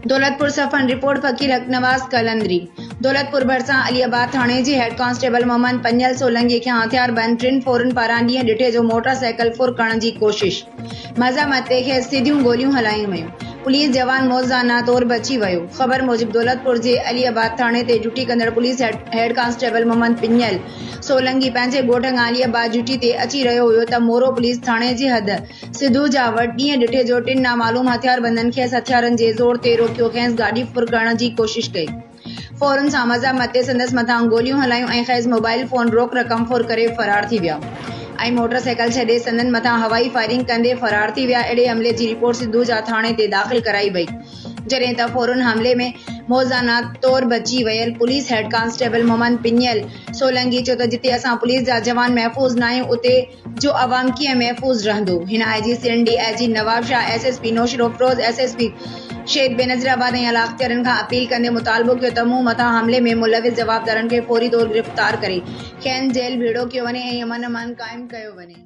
دولتپور صفن، report فقير حق نواز قلندري، دولتپور ڀرسان علي آباد ٿاڻي جي هيڊ ڪانسٽيبل محمد پڃل سولنگي کي هٿياربند ٽن ڦورن پاران ڏينهن ڏٺي جو موٽر سائيڪل ڦر ڪرڻ جي ڪوشش مزاحمت تي کيس سڌيون گوليون هلايون ويون، پوليس جوان معجزانه طور بچي ويو. خبر موجب دولتپور جي علي آباد ٿاڻي تي ڊيوٽي ڪندڙ police head constable Muhammad Punyal Solangi پنهنجي ڳوٺ کان علي آباد ڊيوٽي تي اچي رهيو هيو ته مورو پوليس ٿاڻي جي حد سڌو جا وٽ ڏينهن ڏٺي جو ٽن نامعلوم هٿياربندن کيس هٿيارن جي زور تي روڪيو کيس گاڏي ڦر ڪرڻ جي ڪوشش ڪئي. ڦورن سان مزاحمت تي سندس مٿان گوليون هلايون ۽ کيس موبائل فون روڪ رقم ڦر ڪري فرار ٿي ويا ۽ موٽر سائيڪل ڇڏي سندن مٿان هوائي فائرنگ ڪندي فرار ٿي ويا. اهڙي حملي جي رپورٽ سڌو جا ٿاڻي تي داخل ڪرائي وئي جڏهن ته ڦورن حملي ۾ معجزانه طور بچي ويل police head constable Muhammad Punyal Solangi چيو ته جتي اسان پوليس جا جوان محفوظ ناهيون اتي جو عوام ڪيئن محفوظ رهندو؟ هن I G Sindh, D I G Nawabshah, S S P Naushahro Feroze, S S P Shaheed Benazirabad ۽ اعليٰ اختيارين کان اپيل ڪندي مطالبو ڪيو ته مون مٿان حملي ۾ ملوث جوابدارن کي فوري طور گرفتار ڪري کين جيل ڀيڙو ڪيو وڃي ۽ امن امان قائم ڪيو وڃي.